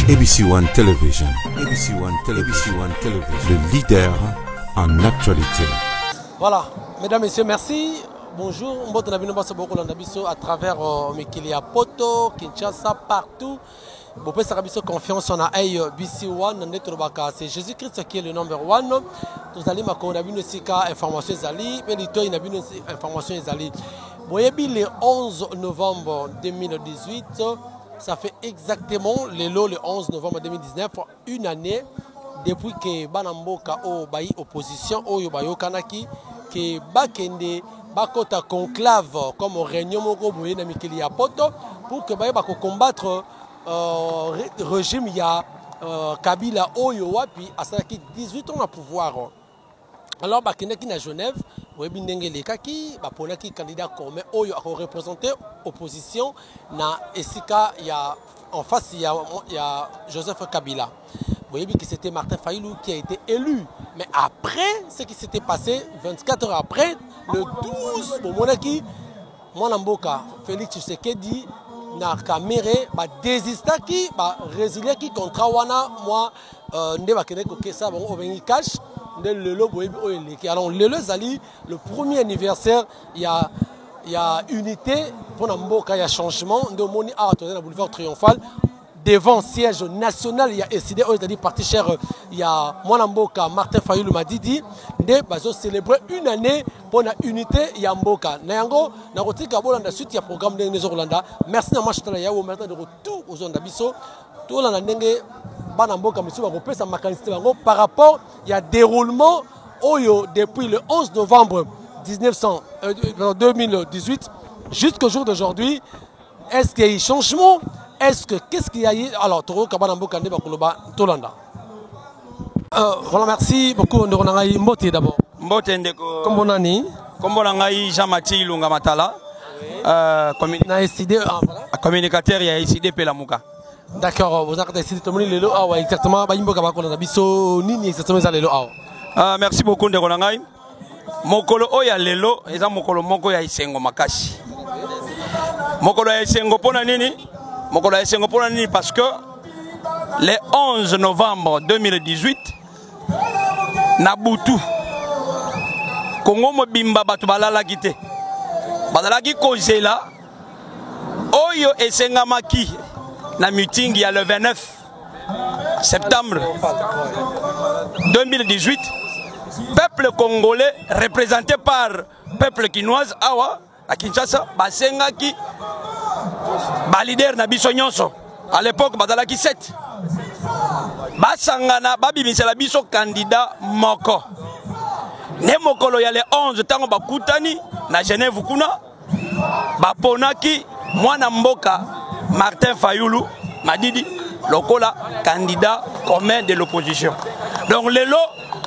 ABC One Television, ABC One Television, ABC One Television, le leader en actualité. Voilà, mesdames, messieurs, merci. Bonjour, mbote na bino baso bokolanda biso à travers mikili ya Poto, Kinshasa, partout. Bopesaka biso confiance na ABC One nde tolobaka, c'est Jésus Christ qui est le number one. Tozali makolo na bino esika information ezali mpe litoi na bino information ezali. Boyebi, le 11 novembre 2018, ça fait exactement lelo le 11 novembre 2019 une année depuis que bana mboka oyo bayi opposition oyo bayokanaki ke bakende bakota conclave comme réunion moko boye na mikili ya Poto pour que bayeba kocombattre régime ya Kabila oyo wapi asalaki 18 ans na pouvoir. Alors bakendaki na Genève. Boyebi ndenge elekaki, baponaki candidat commun oyo akoreprésente opposition na esika ya en face ya Joseph Kabila. Boyebi que c'était Martin Fayulu qui a été élu. Mais après ce qui s'était passé 24 heures après, le 12, bomonaki mwana mboka Félix Tshisekedi na Kamerhe badésistaki, barésiliaki contrat wana mwa nde bakendaki kokesa bango obengi cash. Nde lelo boyebi oyo eleki. Alors lelo ezali le premier anniversaire ya unité mpona mboka ya changement. Nde omoni awa tozali na boulevard Triomphal, devant siège national ya ECiDé oyo ezali parti cher ya mwana mboka Martin Fayulu Madidi. Nde bazocélébrer une année mpona unité ya mboka. Na yango nakotika bolanda suite ya programme ndenge nde ezokolanda. Merci na marche tala yawo, merci ndeko tout ozolanda biso. Tolanda ndenge bana mboka mosusu bakopesa makanisi te bango par rapport ya déroulement oyo depuis le 11 novembre 1900, 2018 jusqu'au jour d'aujourd'hui. Est-ce qu'il y a eu changement? Est-ce que qu'est-ce qu'il y a eu? Alors tokoyoka bana mboka nde bakoloba. Tolanda. Voilà, merci beaucoup ndeko na ngai. Mbote d'abord. Mbote ndeko. Kombo nani? Kombo na ngai Jean Mathieu Ilunga Matala, na ECiDé, ah, voilà. Communicateur ya ECiDé mpe Lamuka. D'accord, boza kata ECiDé. Tomoni lelo awa exactement, bayimboka bakolanda biso, nini exactement eza lelo awa? Merci beaucoup ndeko na ngai. Mokolo oyo ya lelo eza mokolo moko ya esengo makasi. Mokolo ya esengo mpona nini? Mokolo ya esengo mpona nini? Parce que le 11 novembre 2018 na butu, Kongo mobimba bato balalaki te, bazalaki kozela oyo esengamaki na meeting ya le 29 septembre 2018. Peuple congolais représenté par peuple kinoise awa à Kinshasa basengaki baleader na biso nyonso, à l'époque bazalaki 7, basangana babimisela biso candidat moko. Nde mokolo ya le 11, ntango bakutani na Genève kuna, baponaki mwana mboka Martin Fayulu Madidi lokola candidat commun de l'opposition. Donc lelo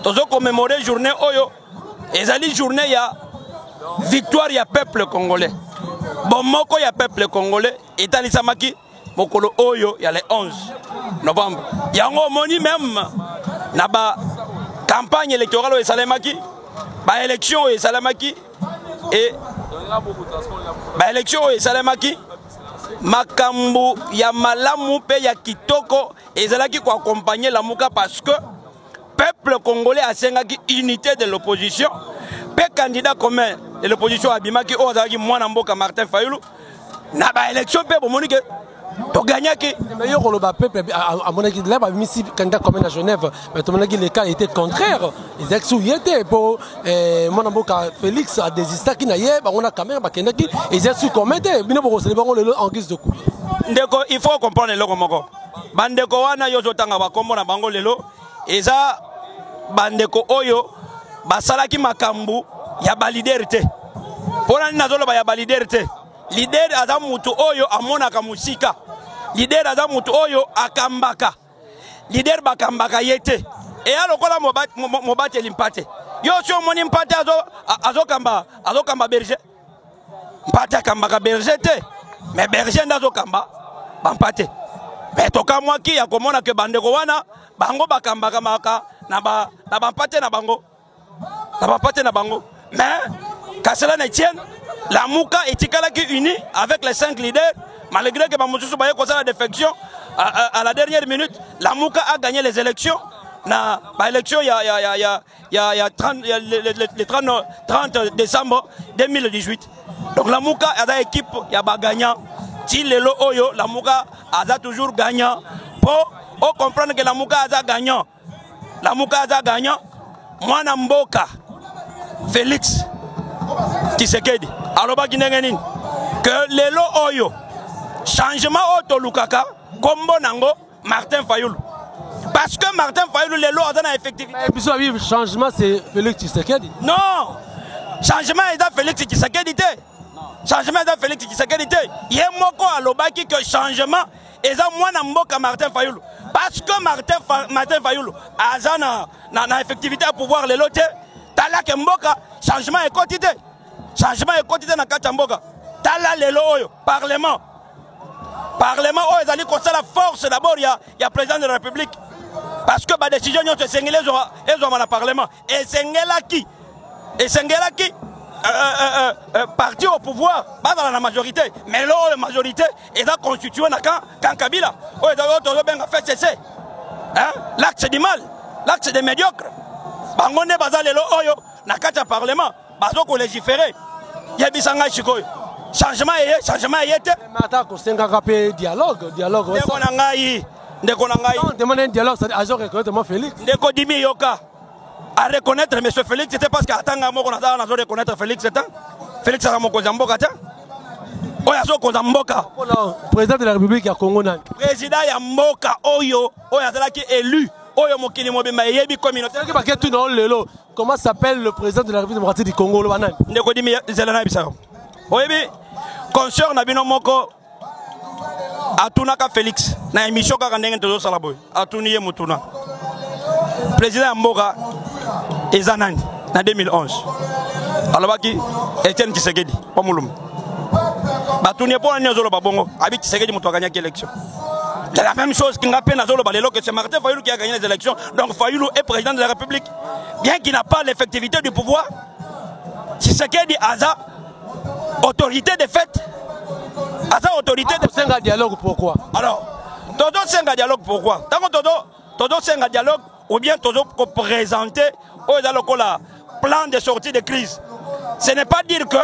tozocommémorer journée oyo ezali journée ya victoire ya peuple congolais. Bomoko ya peuple congolais etalisamaki mokolo oyo ya le 11 novembre. Yango omoni, même na ba campagne électorale oyo esalemaki, baélection oyo esalemaki e baélection oyo esalemaki, makambo ya malamu mpe ya kitoko ezalaki koaccompagner Lamuka, parce que peuple congolais asengaki unité de l'opposition mpe candidat commun de l'opposition abimaki oyo azalaki mwana mboka Martin Fayulu. Na baélection mpe bomoni ke togagnaki. Mais yo koloba peuple amonaki la babimisi candidat commun na Genève, mais tomonaki le cas était contraire. Ezalaki su ye te mpo mwana mboka Félix adésistaki na ye, bango na Kamerhe bakendaki, ezalaki su commun te. Bino bokoseli bango lelo en guise de coup? Ndeko, il faut comprendre eloko moko. Bandeko wana yo ozotanga bakombo na bango lelo, eza bandeko oyo basalaki makambo ya baleader te. Mpo na nini nazoloba ya baleader te? Leader aza mutu oyo amonaka mosika. Leader aza mutu oyo akambaka. Leader bakambaka ye te. Eya lokola mobateli mpate. Yo si omoni mpate azokamba berger? Mpate akambaka berger te, mais berger nde azokamba bampate. Mais tokamwaki ya komona ke bandeko wana bango bakambaka maka na bampate na bango, na bampate na bango. Mais qu'à cela ne tienne, Lamuka etikalaki uni avec les cinq leaders, malgré que bamosusu baye kosala défection. à la dernière minute, Lamuka a gagné les élections. Na ba élection ya ya ya ya ya ya 30 ya, le 30, 30 décembre 2018. Donc Lamuka aza équipe ya ba gagnant. Ti lelo oyo Lamuka aza toujours gagnant. Po o comprendre que Lamuka aza gagnant. Lamuka aza gagnant. Mwana mboka Félix Tshisekedi alobaki ndenge nini que lelo oyo changement oyo tolukaka kombo nango Martin Fayulu, parce que Martin Fayulu lelo aza na effectivité. Biso babi changement, c'est Félix Tshisekedi. Non, changement eza Félix Tshisekedi te. Changement eza Félix Tshisekedi te. Ye moko alobaki que changement eza mwana mboka Martin Fayulu, parce que Martin Fayulu aza na effectivité ya pouvoir lelo te. Talake mboka changement ekoti te, changement ekoti te na kati ya mboka. Tala lelo oyo parlement oyo ezali kosala force d'abord ya président de la République, parce que ba décision nyonso esengeli ezwama na parlement. Esengelaki parti au pouvoir bazala na majorité, mais lelo oyo majorité eza constitué na camp Kabila oyo ezali oyo tozobenga FCC, hein? L'axe du mal, l'axe des médiocres. Bango nde baza lelo oyo na kati ya parlement, bazo kolégiférer. Yebisa ngai sikoyo, changement eye, changement eye te. Ata kosengaka mpe dialogue, dialogue. Ndeko na ngai, ndeko na ngai. On demande un dialogue, c'est-à-dire azo reconnaître moi Félix. Ndeko Dimi, yoka, à reconnaître monsieur Félix, c'était parce que atanga moko naza nazo reconnaître Félix te. Félix aza mokonzi ya mboka te. Oyo azokonza mboka. Mpona président de la République ya Congo, nani? Président ya mboka oyo azalaki élu, oyo mokili mobimba eyebi, communauté. Soki bake tuna o lelo comment s'appelle le président de la République démocratique du Congo, oloba nani? Ndeko Dimi, nzela nayebisa yo. Oyebi, consœur na bino moko atunaka Félix na émission kaka ndenge tozosala boye. Atuni ye motuna: président ya mboka eza nani? Na 2011 alobaki Etienne Tshisekedi wa Mulumba. Batuni ye: mpo na nini ozoloba bongo? Abi Tshisekedi moto aganyaki élection. C'est la même chose nga mpe nazoloba lelo, que c'est Martin Fayulu qui a gagné les élections. Donc Fayulu est président de la République, bien qu'il n'a pas l'effectivité du pouvoir. Tshisekedi aza autorité de fait, aza autorité de Kosenga dialogue, pourquoi? Alors tozosenga dialogue pourquoi? Ntango tozosenga dialogue ou bien tozokoprésenter oyo eza lokola plan de sortie de crise, ce n'est pas dire que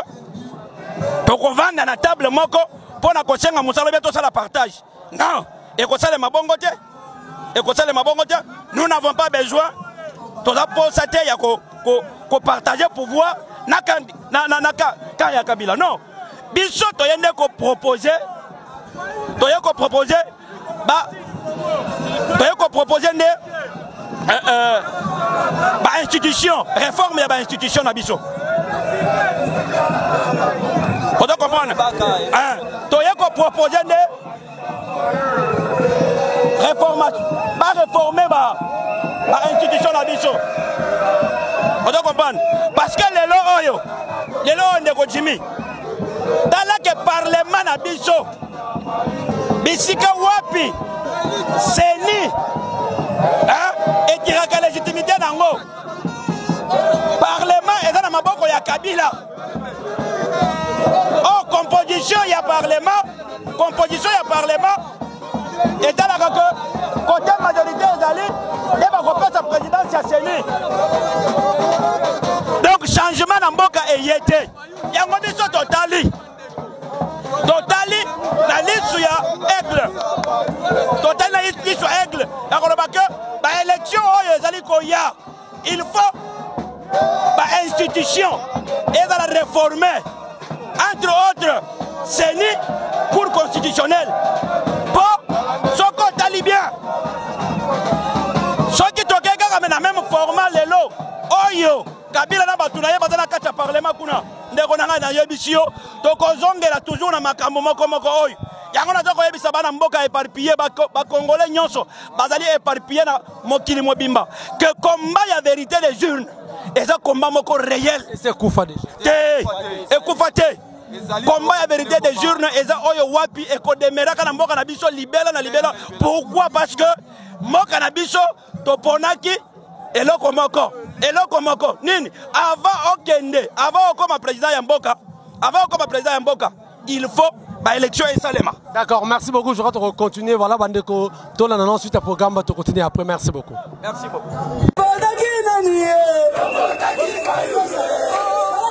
tokovanda na table moko mpo na kosenga mosala bien tosala partage. Non, ekosalema bongo te, ekosalema bongo te. Nous n'avons pas besoin, toza posa te ya kopartage pouvoir na camp ya Kabila. Non, biso toye nde kopropose, toye kopropose nde bainstitution, réforme ya bainstitution na biso. Ozo comprendre? Toye kopropose nde réformation, baréforme bainstitution na biso. Ozo comprendre? Parce que lelo oyo, ndeko Jimi, tala ke parlement na biso, bisika wapi CENI etiraka légitimité nango, parlement eza na maboko ya Kabila. Or composition ya parlement etalaka ke côté majorité ezali nde bakopesa présidence ya CENI. Donc changement na mboka eye te. Yango biso totali na lisu ya aigle, totali na lisu ya aigle ya koloba ke baélection oyo ezali koya, il faut bainstitution ezala réforme, entre autres CENI, Cour constitutionnelle. Mpo soki otali bien, soki tokei kaka me na même format lelo oyo Kabila na bato na ye baza na kati ya parlement kuna, ndeko na ngai, nayebisi yo, tokozongela toujours na makambo moko moko oyo. Yango naza koyebisa bana mboka éparpillé, bacongolais nyonso bazali éparpillé na mokili mobimba, ke combat ya vérité des urnes eza combat moko réel. Ekufa déjà. Te, ekufa te. Combat ya vérité des urnes eza oyo wapi ekodemeraka na mboka na biso libela na libela. Pourquoi? Parce que mboka na biso toponaki eloko moko. Eloko moko nini? Avant okende, avant okoma président ya mboka, avant okoma président ya mboka, il faut Baélection esalema. D'accord, merci beaucoup. Je vais continuer. Voilà, bandeko, tolanda ensuite à programme, to continuer après. Merci beaucoup. Merci beaucoup.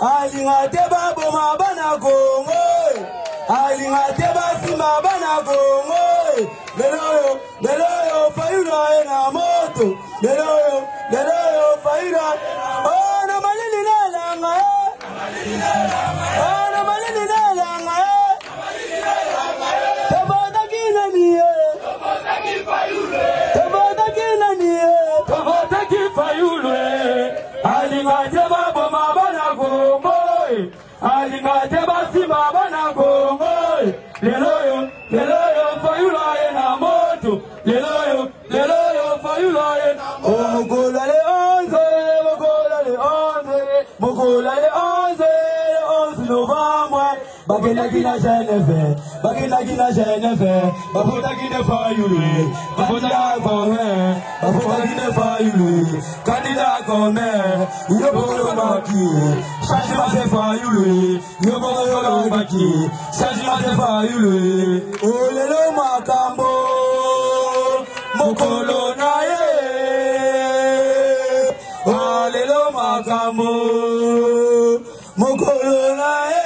Alinga te baboma bana Kongo, alinga te basimba bana Kongo. Lelo oyo, lelo oyo Fayulu aye na moto, lelo oyo, lelo oyo Fayulu oh, na malili na elanga oh, na malili na elanga tobotaki nani ye, tobotaki nani ye, tobotaki Fayulu alinga te baboma bana Kongo, alinga te basimba bana Kongo. Lelo oyo, lelo oyo Fayulu aye na moto, lelo oyo, lelo oyo Fayulu aye na moto. Mokolo le 11, mokolo le 11, mokolo le 11, le 11 novembre, bakendaki na Genève, bakendaki na Genève, bafutaki nde Fayulu, candidat commun, bafutaki nde Fayulu, candidat commun, yo bolobaki, changement c'est Fayulu, yo bolobaki, changement c'est Fayulu. Olelo makambo, mokolo na ye, olelo makambo, mokolo na ye.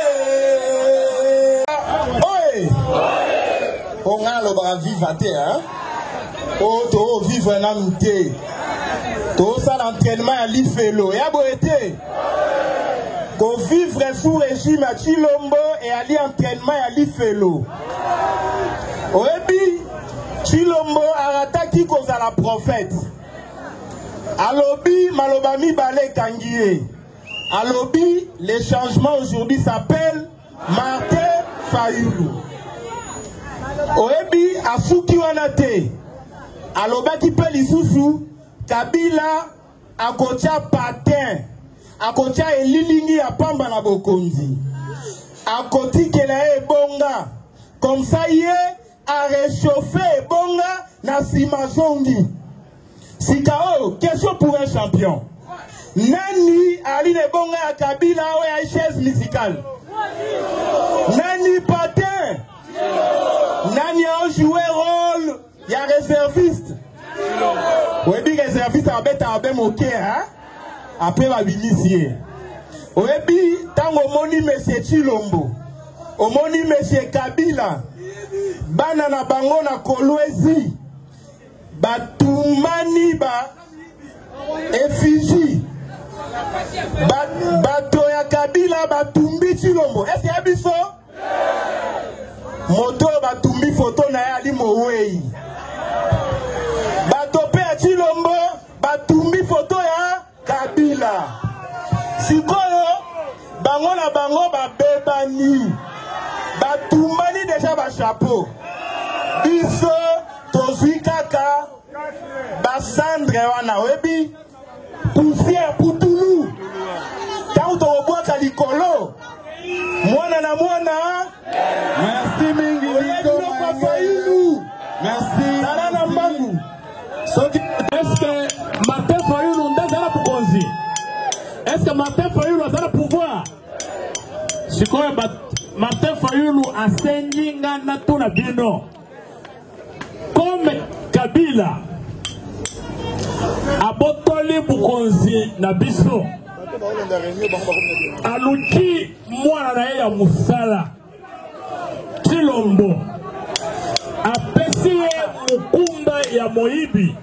Oye! O nga nalobaka viva te, hein? O to vivre nanu te. Tosala entraînement ya lifelo ya boye te. Kovivre sous régime ya Tshilombo eyali entraînement ya lifelo. Oyebi Tshilombo arataki kozala prophète. Alobi maloba mibale ekangi ye. Alobi le changement aujourd'hui s'appelle Martin Fayulu. Oyebi asuki wana te. Alobaki mpe lisusu Kabila akotia patin, akotia elilingi ya pamba na bokonzi, akotikela ye ebonga comme ça ye a réchauffe ebonga na nsima zongi. Sika oyo question pour un champion, nani ali na ebonga ya Kabila oyo ya chaise musicale? Nani patin? Nani a joué rôle ya réserviste? Oyebi réserviste abetaka be moke, hein? Après babimisi ye. Oyebi ntango omoni monsieur Tshilombo, omoni monsieur Kabila, bana na bango na Kolwezi batumani ba effigie, bato ya Kabila batumbi Tshilombo. Est-ce ya biso moto oyo batumbi foto na ye ali mowei? Bato mpe ya Tshilombo batumbi foto ya Kabila. Sikoyo bango na bango babebani, batumbani deja ba chapeau. Biso tozwi kaka basandre wana, oyebi poussière putulu, ntango tokobwaka likolo mwana na mwana. Merci mingi. Oyebi biloko ya Fayulu. Merci. Tala na mbangu. Soki Est-ce que Martin Fayulu nde aza na bokonzi? Est-ce que Martin Fayulu aza na pouvoir? Sikoyo Martin Fayulu asengi nga natuna bino, comme Kabila abotoli bokonzi na biso, aluki mwana na ye ya mosala Tshilombo, apesi ye mokumba ya moyibi.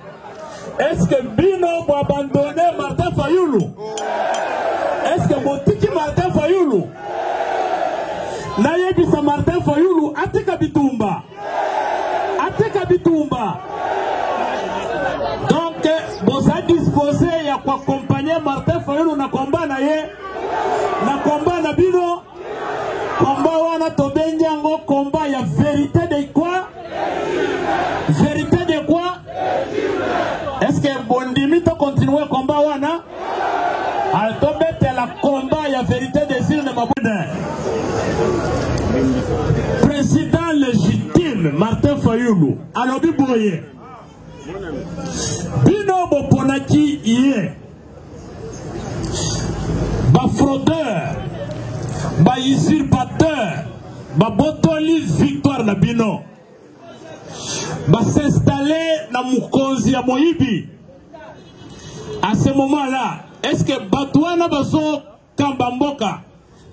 Est-ce que bino boabandonne Martin Fayulu? Est-ce que botiki Martin Fayulu? Nayebisa Martin Fayulu atika bitumba, atika bitumba. Donc boza disposé ya koaccompagner Martin Fayulu na combat na ye, na combat na bino. Combat wana tobengi yango combat ya vérité de quoi? Vérité de quoi? Est-ce que bondimi to continuer combat wana? Alors tobetela combat ya vérité des urnes mabunda. Président légitime Martin Fayulu alobi boye, bino boponaki ye ba fraudeur, ba usurpateur, Babotoli victoire na bino. Ba s'installer na mokonzi ya moyibi. À ce moment-là, est-ce que bato wana bazo kamba mboka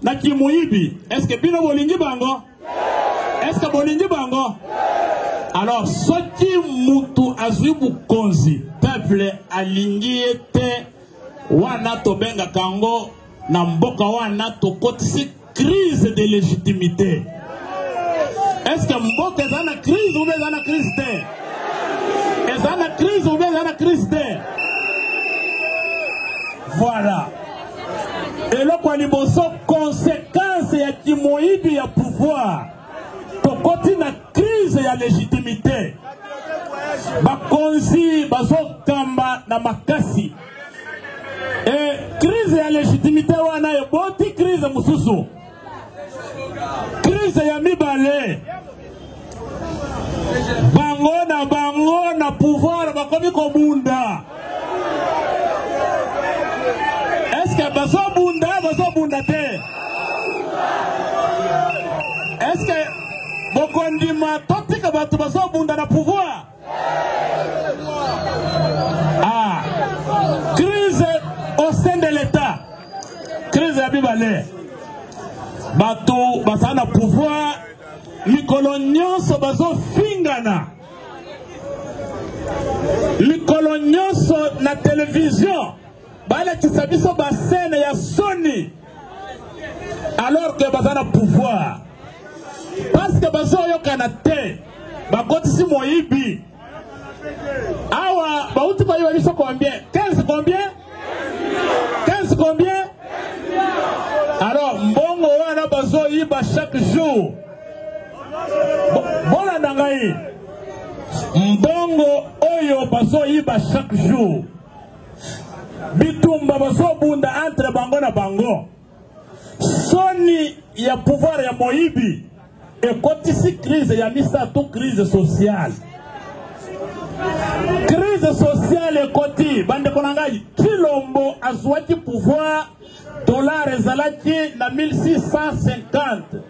na kimoyibi, est-ce que bino bolingi bango? Est-ce que bolingi bango? Alors soki mutu azwi bokonzi, peuple alingi ye te, wana tobengaka yango na mboka wana tokotisi crise de légitimité. Est-ce que mboka eza na crise ou bien eza na crise te? Eza na crise ou bien eza na crise te? Voilà. Eloko ya liboso, conséquence ya kimoyibi ya pouvoir, tokoti na crise ya légitimité. Bakonzi bazokamba na makasi. E crise ya légitimité wana eboti crise mosusu, crise ya mibale. Bango na bango na pouvoir bakomi kobunda. Est-ce que bazobunda, bazobunda te? Est-ce que bokondima totika bato bazobunda na pouvoir? Ah, crise au sein de l'État, crise ya mibale. Bato bazala na pouvoir mikolo nyonso bazofingana, mikolo nyonso na television balakisa biso basene ya soni, alors que baza na pouvoir, parce que bazoyokana te, bakotisi moyibi. Awa bauti koyiba biso combien? 15 combien? 15 combien? Alors mbongo wana bazoyiba chaque jour. Bolanda ngai, mbongo oyo bazoyiba chaque jour, bitumba bazobunda entre bango na bango, soni ya pouvoir ya moyibi ekotisi crise ya misato, crise sociale. Crise sociale ekoti, bandeko na ngai. Tshilombo azwaki pouvoir, dollar ezalaki na 1650,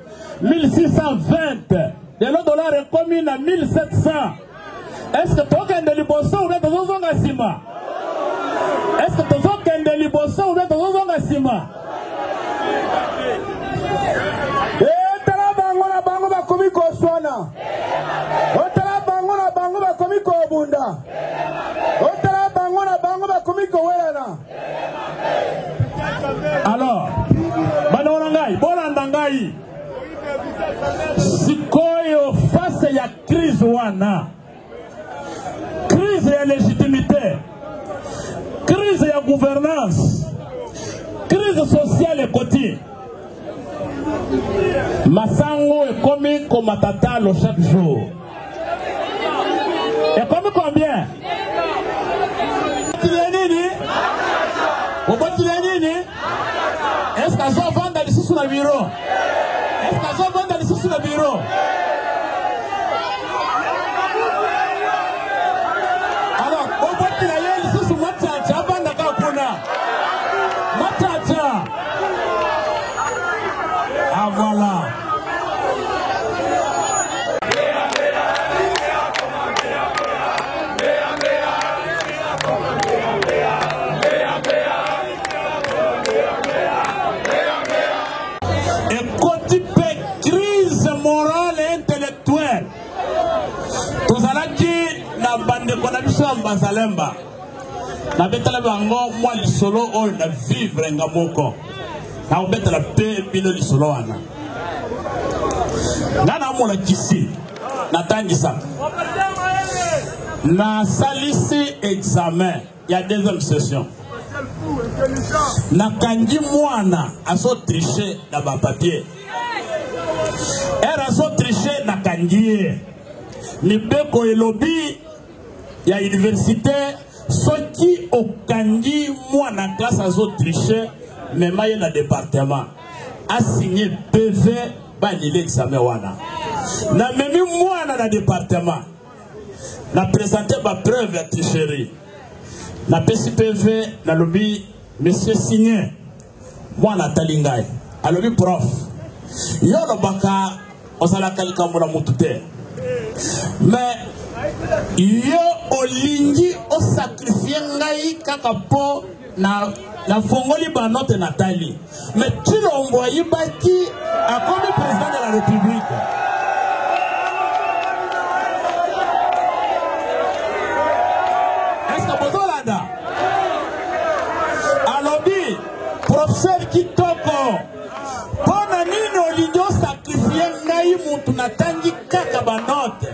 1620, lelo dollar ekomi na 1700. Est-ce que tokende liboso ou bien tozozonga nsima? Est-ce que tozokende liboso ou bien tozozonga nsima? Etala bango na bango bakomi koswana, otala bango na bango bakomi kobunda, otala bango na bango bakomi kowelana. Alors bandeko na ngai, bolanda ngai sikoyo. Face ya crise wana, crise ya légitimité, crise ya gouvernance, crise sociale ekoti, masango ekomi komata talo chaque jour. Ekomi combien? Botile nini? Obotile nini? Est-ce que azovanda lisusu na bureau? Est-ce que azovanda lisusu na bureau? Alors obotila ye lisusu machacha, avandaka kuna machacha. Ah voilà. Ekoti mpe crise morale et intellectuelle. Tozalaki na bandeko na biso ya Mbanzalemba, nabetala bango mwa lisolo oyo na vivre nga moko, nakobetala mpe bino lisolo wana. Nga namolakisi, natangisaka, nasalisi examen ya deuxième session, nakangi mwana azotriche na bapapier, ere azotriche, nakangi ye. Mibeko elobi ya université, soki okangi mwana classe azotriche, mema ye na département, asigne PV, banile examen wana. Namemi mwana na département, na présente bapreuve ya tricherie, napesi PV, nalobi: "Monsieur, signe." Mwana atali ngai, alobi: "Prof, yo olobaka Ozalaka likambo na mutu te. Mais yo olingi osacrifie ngai kaka mpo na nafongoli banote natali mais Tshilombo ayibaki akomi président de la République. Est-ce que bozolanda? Alobi professeur Kitoko, mpo na nini olingi osakrifie ngai mutu natangi kaka banote?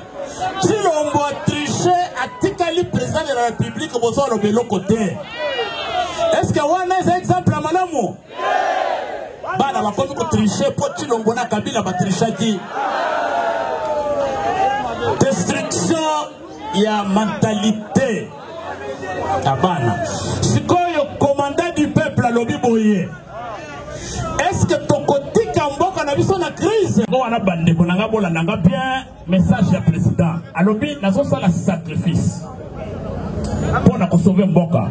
Tshilombo atriche atikali président de la République, bozoloba eloko te. Est-ce que wana eza exemple ya malamu? Bana bakomi kotriche mpo Tshilombo na Kabila batrichaki. Destruction ya mentalité ya bana. Sikoyo commandant du peuple alobi boye, est-ce que tokotika mboka na biso na crise? Ngo wana bandeko na nga bolanda nga bien message ya président alobi nazosala sacrifice mpo na kosauve mboka,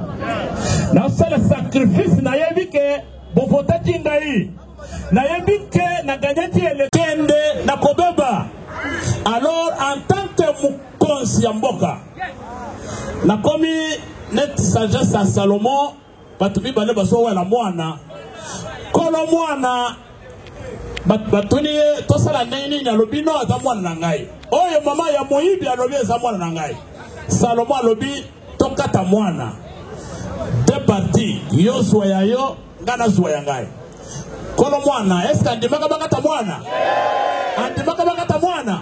nasala sacrifice, nayebi ke bovotaki ngai, nayebi ke naganyaki elekende na kobeba. Alors en tant que mokonzi ya mboka nakomi neti sagesse ya Salomon, bato mibale bazowela mwana kolo mwana batuni ye tosala ndenge nini, alobi no aza mwana na ngai. Oyo mama ya moyibi alobi eza mwana na ngai. Salomo alobi tokata mwana deux parties, yo zwa ya yo, ngai nazwa ya ngai. Kolo mwana eske andimaka bakata mwana? Andimaka bakata mwana?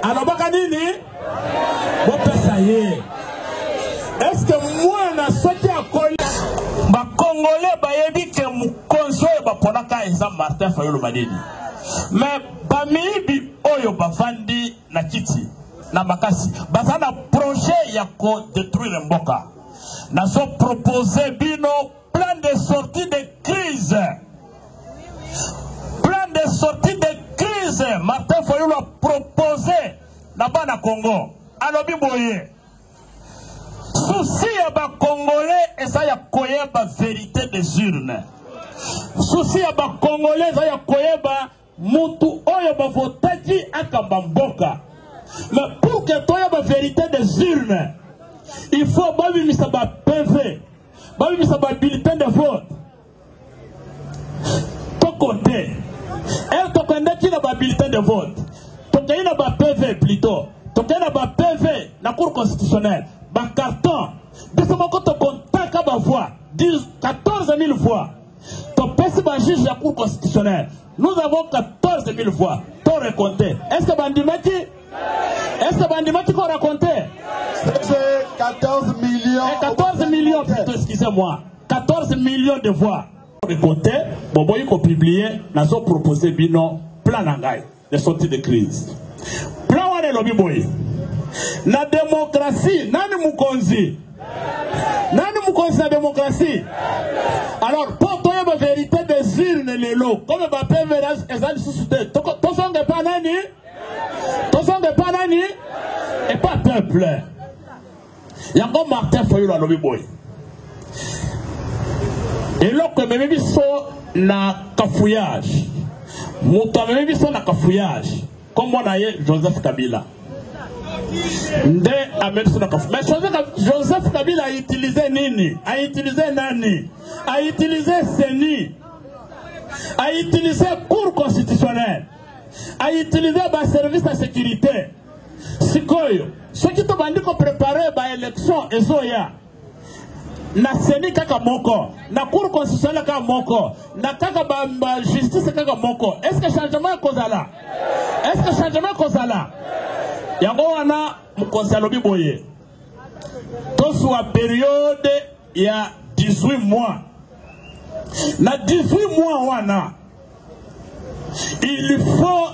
Alobaka nini? Bopesa ye. Eske mwana soki akoli, bakongole bayebi ke mokonzi oyo baponaka eza Martin Fayulu Madidi, me bamiyibi oyo bavandi na kiti na makasi baza na projet ya kodetruire mboka. Nazo propose bino plan de sortie de crise, plan de sortie de crise. Martin Fayulu a proposé na bana Congo, alobi boye, souci ya bakongole eza ya koyeba vérité des urnes, souci ya bakongole eza ya koyeba mutu oyo bavotaki akamba mboka. Mais pour que toyeba vérité des urnes, il faut babimisa ba PV, babimisa ba bulletin de vote, tokonte ere tokendaki na ba bulletin de vote, tokei na ba PV, plutôt tokei na ba PV na cour constitutionnelle, ba carton, biso moko tokontaka ba voix 14 000 voix, topesi ba juge ya cour constitutionnelle, nous avons 14 000 voix, to recompte. Est ce que bandimaki? Est ce que bandimaki ko raconte? C'est 14 millions. 14 millions plutôt, excusez-moi, 14 millions de voix recompte. Boboyi kopublie, nazo propose bino plan na ngai de sortie de crise. Plan wana elobi boye, na démocratie nani mokonzi? Nani mokonzi na démocratie? Alors mpo toyeba vérité des urnes lelo, comme ba PV eza lisusu te, tozonga epa nani? Tozonga epa nani? Epa peuple. Yango Martin Fayulu alobi boye, eloko ememi biso na cafouillage, moto amemi biso na cafouillage kombo na ye Joseph Kabila, nde amemi biso na cafouillage. Mais Joseph Kabila a utilisé nini? A utilisé nani? A utilisé CENI, a utilisé cour constitutionnelle, a utilisé baservice ya sécurité. Sikoyo soki tobandi koprépare baélection ezoya na CENI kaka moko, na cour constitutionnelle kaka moko, na kaka ba justice kaka moko, est ce que changement ekozala? Est ce que changement ekozala? Yango wana mokonzi alobi boye, tozwa période ya 18 mois. Na 18 mois wana, il faut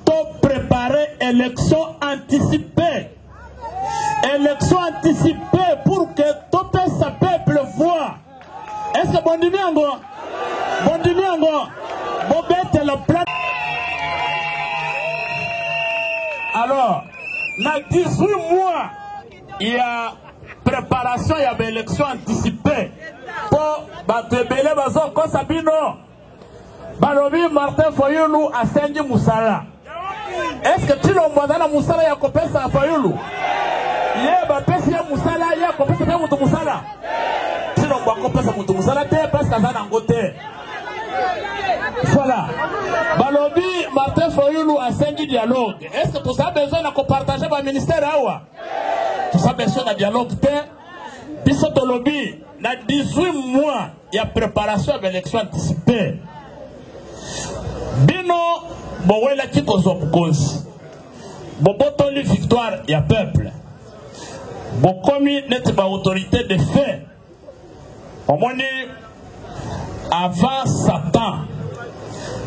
to préparer élection anticipée, élection anticipée pour que topesa peuple voix. Est ce que bondimi yango? Bondimi yango? Bobetela plan. Alors na 18 mois ya préparation ya baélection anticipée, mpo bato ebele bazokosa bino, balobi Martin Fayulu asengi mosala. Est-ce que Tshilombo aza na mosala ya kopesa Fayulu? Ye bapesi ye mosala, ye akopesa mpe moto mosala? Tshilombo akopesa moto mosala te parce que aza nango te. Voilà. Balobi Martin Fayulu asengi dialogue. Est-ce que toza besoin na kopartage ba ministère awa? Toza besoin na dialogue te. Biso tolobi na 18 mois ya préparation ya élection anticipée. Bino bowelaki kozwa bokonzi, bobotoli victoire ya peuple, bokomi neti ba autorité de fait. Omoni avant Satan,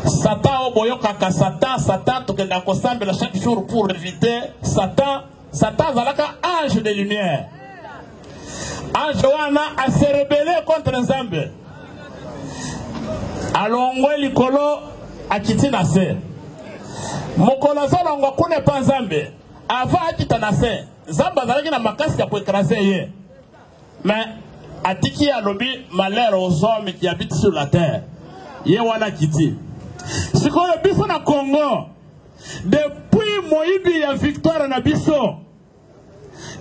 Satan oyo boyokaka Satan, Satan tokendaka kosambela chaque jour pour éviter Satan. Satan azalaka ange de lumière. Ange wana a se rebeller contre Nzambe. Alongwe likolo akiti na se. Mokolo azolongwa kuna epa Nzambe, avant akita na se, Nzambe azalaki na makasi ya koekraze ye. Mais atiki ye alobi malheur aux hommes qui habitent sur la terre. Ye wana akiti. Sikoyo biso na Congo depuis moyibi ya victoire na biso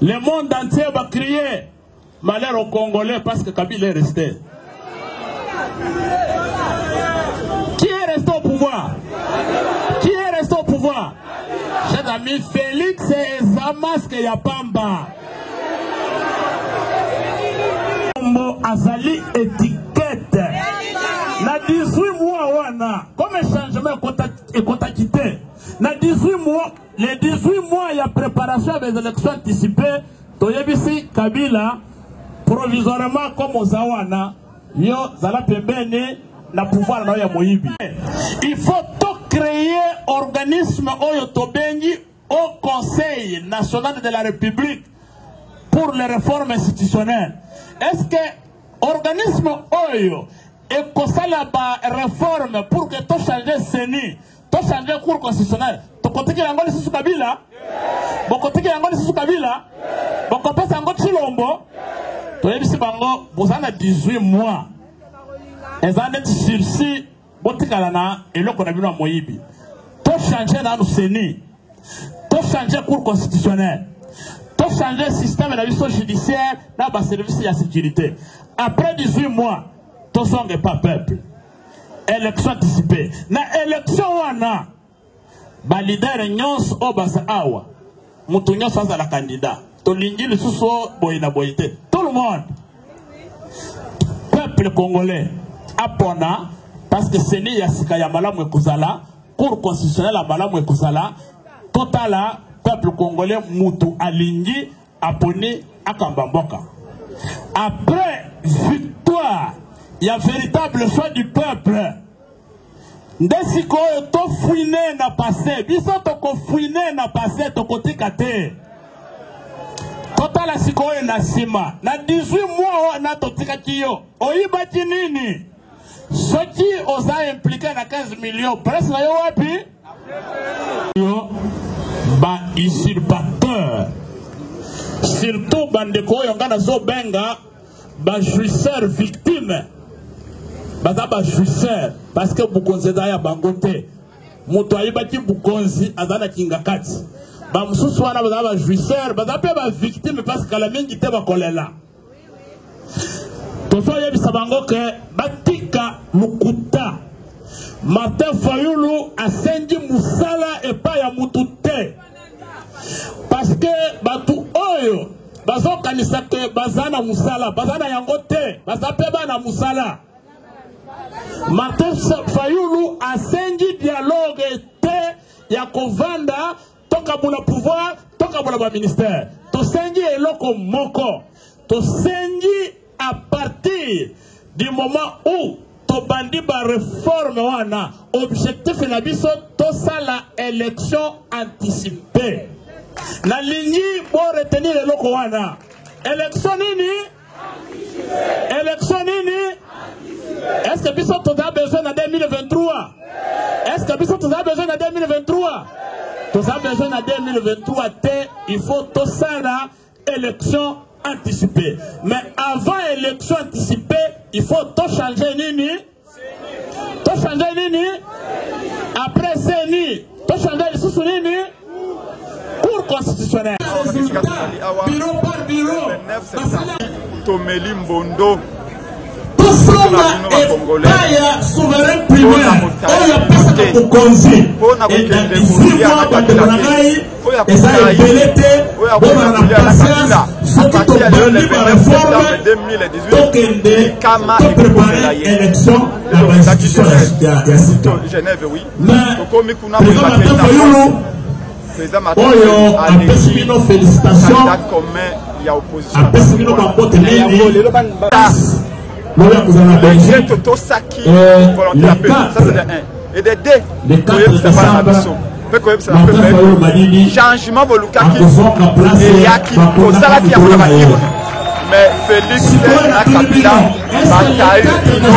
le monde entier va crier malheur aux Congolais parce que Kabila est resté. Qui est resté au pouvoir? Qui est resté au pouvoir? Chers amis, Félix eza masque ya pamba. Mbo azali étiquette. Na 18 mois wana, comme changement ekotaki te. Na 18 mois, les 18 mois ya préparation des élections anticipées, toyebisi Kabila provisoirement comme oza wana, yo zala pembeni na pouvoir na yo ya moyibi. Il faut to créer organisme oyo tobengi au Conseil national de la République pour les réformes institutionnelles. Est-ce que organisme oyo ekosala ba réforme pour que to changer CENI, to changer cour constitutionnelle, tokotikela yango lisusu Kabila? Bokotikela yango lisusu Kabila? Bokopesa yango Tshilombo? Toyebisi bango boza na 18 mois, eza neti sursis, botikala na eloko na bino ya moyibi. To changer nanu CENI, to changer cour constitutionnelle, to changer système na biso judiciaire na ba service ya sécurité. Après 18 mois, tozonga epa peuple. Élection anticipée. Na élection wana, ba leader nyonso oyo baza awa, moto nyonso azala candidat. Tolingi lisusu boye na boye te. Tout le monde. Peuple congolais apona parce que CENI ya sika ya malamu ekozala, cour constitutionnelle ya malamu ekozala, totala peuple congolais mutu alingi aponi akamba mboka. Après victoire ya véritable choix du peuple, nde sikoyo tofouine na passé. Biso tokofouine na passé, tokotika te. Totala sikoyo na nsima na 18 mois wana totikaki yo, oyibaki nini? Soki oza impliqué na 15 millions, presse na yo wapi? Yo ba usurpateur, surtout bandeko oyo nga nazobenga ba jouisseur victime, baza ba jouisseur parce que bokonzi eza ya bango te. Moto ayibaki bokonzi aza na kingakati. Ba mosusu wana baza ba jouisseur, baza pe ba victime parce que kala mingi te bakolela. Tozoyebisa bango ke batika lokuta. Martin Fayulu asengi mosala epai ya mutu te, parce que batu oyo bazokanisa ke baza na mosala, baza na yango te, baza pe bana mosala. Martin Fayulu asengi dialogue te ya kovanda tokabola pouvoir, tokabola ba ministère. Tosengi eloko moko, tosengi à partir du moment où tobandi ba réforme wana, objectif na biso tosala élection anticipée. Nalingi bo retenir eloko wana. Élection nini? Élection nini? Est-ce que biso toza besoin na 2023? Est-ce que biso toza besoin na 2023? Toza besoin na 2023 te, il faut tosala élection anticipée. Mais avant élection anticipée, il faut to changer nini? To changer nini? Après CENI, to changer lisusu lisusu nini? Cour constitutionnelle. Bureau par bureau. Tomeli mbondo. Tosala epai ya souverain primaire oyo apesaka bokonzi. Edakisi mwa bandeko na ngai, eza ebele te, bozala na patience. Soki tobandi bareforme, tokende toprépare élection na bainstitution ya sika. Mais président Martin Fayulu oyo apesi bino félicitation, apesi bino bambote mingi. Lobi akozala na Belgique le 4, le 4 décembre. Martin Fayulu Madidi changement bolukaki akozonga place eyaki, tosalaki yango na bakondaka baurne, mais Félix na Kabila batai bino.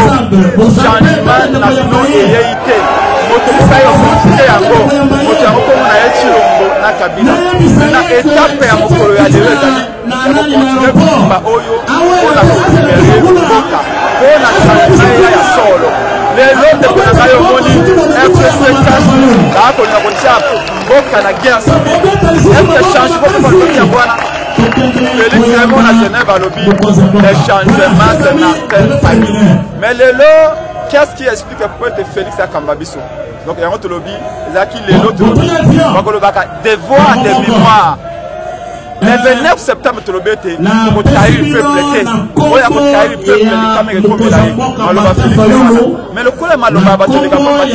Changement na bino eyei te. Moto moko aye opportunité yango, moto yango kombo na ye Tshilombo na Kabila. Na étape ya mokolo ya lelo ezali ya kocontinuer bitumba oyo mpona kolibérer mboka, mpona changement eya ya solo. Lelo, ndeko na ngai, omoni FCC CACH bakolinga kotia mboka na guerre civile. Est-ce changement mpo balobi yango wana? Félix Raymond na Genève alobi le changement, c'est Martin Fayulu. Mais lelo, qu'est-ce qui explique po ete Félix akamba biso? Donc yango tolobi ezalaki lelo, tolobi bakolobaka devoir de mémoire. Le 29 septembre, tolobi ete kotrahir peuple te. Oyo akotrahir peuple, likama ekomela ye. Maloba Félix wana, mais lokola maloba ya bato eleka pamba te,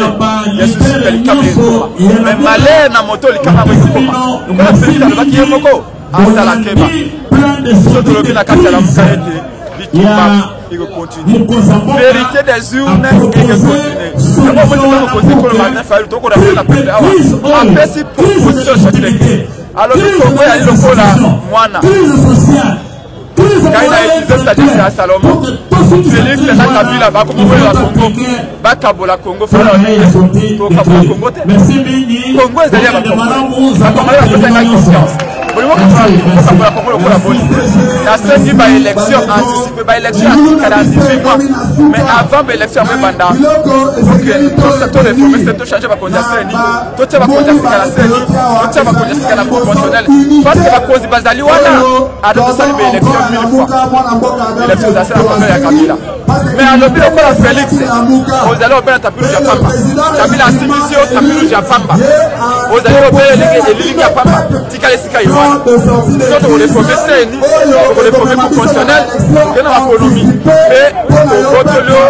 yesusu likama ekoma. Mais malheur na moto likama yango ekokoma. Lokola Félix alobaki ye moko, azala keba. So tolobi na kati ya Lamuka ete bitumba ekocontinuer, vérité des urnes ekocontinuer. Yango omoni ntango mokonzi ekolo Martin Fayulu, tokola na peuple awa, apesi proposition sortie de crise. Alobi Kongo ezali lokola mwana. Ngai na utiliser sagesse ya Salomo. Félix na Kabila bakomobolela Kongo, bakabola Kongo. Tokabola Kongo te. Kongo ezali ya Bakongo. Bakongolais bapesa ngai confiance. Bolingo kokabola Kongo lokola boni? Nasengi baélection anticipé, baélection ya sika na 18 mois. Mais avant baélection yango ebanda, toréforme se, tochange bakonzi ya CENI, totia bakonzi ya sika na CENI, totia bakonzi ya sika na Cour constitutionnelle, parce que bakonzi bazali wana. Ata tosali baélection mille fois, élection ezali na faveur ya Kabila. Mais alobi lokola Félix ozali obela tapis rouge ya pamba, Kabila asimbisi yo tapis rouge ya pamba, ozali obela elilingi ya pamba, tikala esika ye wana. So tokoréformer CENI, tokoréformer Cour constitutionnelle, tokende na bakonomi mpe tobotoli yo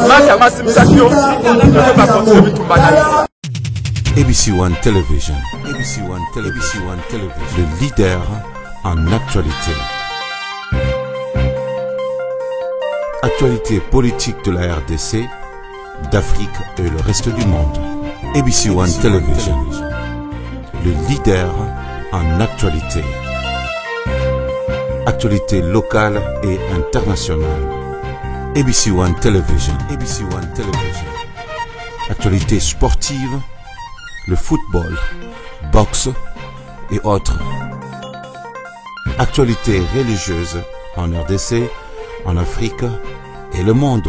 maki yango asimbisaki yo, toke bacontinuer bitumba na ye. ABC One Television, ABC One Television, ABC One Television, le leader en actualité. Actualité politique de la RDC, d'Afrique et le reste du monde. ABC One Television, le leader en actualité. Actualité locale et internationale. ABC One Television, ABC One Television. Actualité sportive, le football, boxe et autres. Actualité religieuse en RDC, en Afrique et le monde.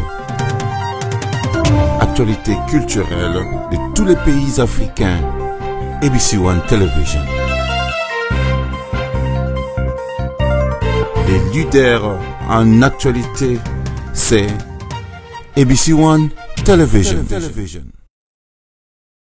Actualité culturelle de tous les pays africains. ABC One Television. Les leaders en actualité, c'est ABC One Television. Television.